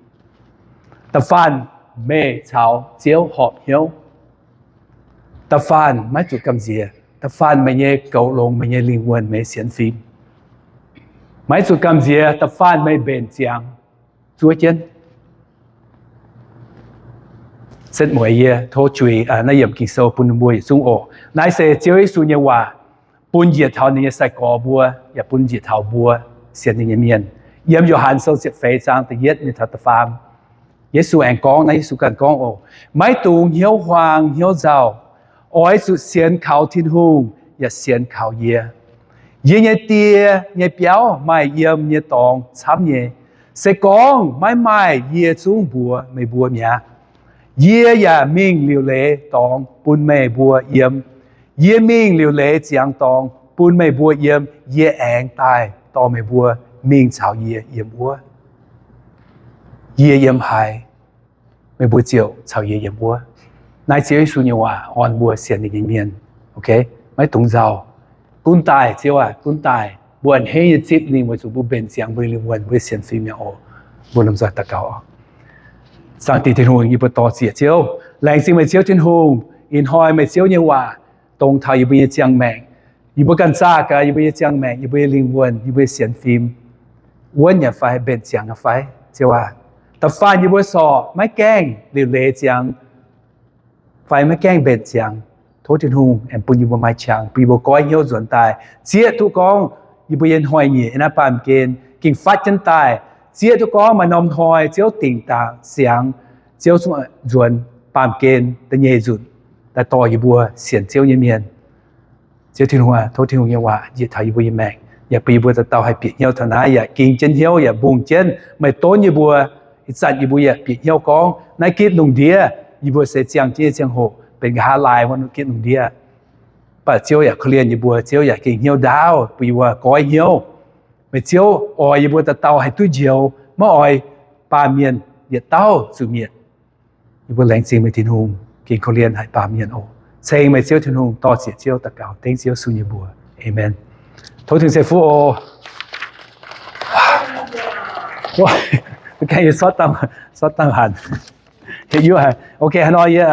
da'faanh meih caux Ziouv horpc hnyouv, da'faanh maiv zuqc gamh nziex. Da'faanh meih nyei goux longx, meih nyei lingh wuonh, meih nyei sienx fim, maiv zuqc gamh nziex. Da'faanh meih mbenc ziangx, zuov jienv. Setv mueiz yie tov juix naaiv yiemc Ging-Sou bun mbuo yietc zungv oc. Naaiv se Ziouv Yesu nyei waac, bun njiec taux ninh nyei sai-gorx mbuo, yaac bun njiec taux mbuo sienx ninh nyei mienh. Yiem Yo^han Sou ziepc feix zaang da'yietv mingh taux da'faam, Yesu aengx gorngv, naaiv Yesu ganh gorngv oc, Maiv dungx hnyouv huaang hnyouv nzauh. Oix zuqc sienx kaux Tin-Hungh yaac sienx kaux yie. Yie nyei Die nyei biauv maaih yiem nyei dorngx camv nyei. Se gorngv maiv maaih, yie zungv mbuox meih mbuo mi'aqv. Yie yaac mingh liuc leiz dorngx bun meih mbuo yiem. Yie mingh liuc leiz ziangx dorngx bun meih mbuo yiem. Yie aengx daaih dorh meih mbuo mingh caux yie yiem wuov. Yie yiem haaix, meih mbuo ziouc caux yie yiem wuov. Naaiv Ziouv Yesu nyei waac orn mbuo sienx ninh nyei mienh. Maiv dungx nzauh. Gunv daaih, Ziouv aac, gunv daaih. Mbuo a'hneiv nyei zipv ninh weic zuqc mbuo mbenc ziangx mbuo nyei lingh wuonh, mbuo nyei sienx fim mi'aqv oc. Mbuo lomh nzoih daux gaux oc. Zaangc Diex Tin-Hungh, yie mbuo dor-ziec Ziouv. Laengz zingh meih Ziouv Tin-Hungh, ih hnoi meih Ziouv nyei waac dongz taux yie mbuo nyei ziangh maengc. Yie mbuo ganh zaah gaax yie mbuo nyei ziangh maengc, yie mbuo nyei lingh wuonh, yie mbuo nyei sienx fim wuonv yaac fai mbenc ziangx yaac fai, Ziouv aac, da'faanh yie mbuo sorc maiv gaengh liuc leiz ziangx fai maiv gaengh mbenc ziangx, tov Tin-Hungh aengx bun yie mbuo maaih qangx, bun yie mbuo goiv hnyouv nzuonx daaih. Zieqv duqv gorngv yie mbuo nyei hnoi-nyieqc yiem naaiv baamh gen gengh fatv jienv daaih. Zieqv duqv gorngv maaih norm hnoi Ziouv dingc dangc siangx, Ziouv zungv nzuonx baamh gen da'nyeic nzunc daaih dorh yie mbuo sienx Ziouv nyei mienh. Ziouv Tin-Hungh aac, tov Tin-Hungh nyei waac njiec taux yie mbuo nyei maengc, yaac bun yie mbuo dauh dauh haih bieqc hnyouv taux naaiv, yaac ging jienv hnyouv, yaac mbungh jienv meih donv yie mbuo. Ih zanc yie mbuo yaac bieqc hnyouv gorngv naaiv gitv lungh ndiev yie mbuo se ziangh jienv nyei ziangh hoc benx nqa'haav laai wuov gitv lungh ndiev. Mv baac Ziouv yaac korv-lienh yie mbuo, Ziouv yaac gengh hnyouv ndaauv bun yie mbuo goiv hnyouv. Meih Ziouv oix yie mbuo dauh dauh haih duqv njoux, maiv oix baamh mienh yietc dauh zuqc mietc. Yie mbuo laengz zingh meih Tin-Hungh, gengh korv-lienh haic baamh mienh oc. Ceng meih Ziouv Tin-Hungh, dor-ziec Ziouv, daux gaux dengv Ziouv Yesu nyei mbuox. Aamen. Tov Tin-Hungh ceix fuqv oc. Mv gaengh yie sortv dangh, sortv dangh hanc. Hietv yuoqv haic. Ok, haaix nor yie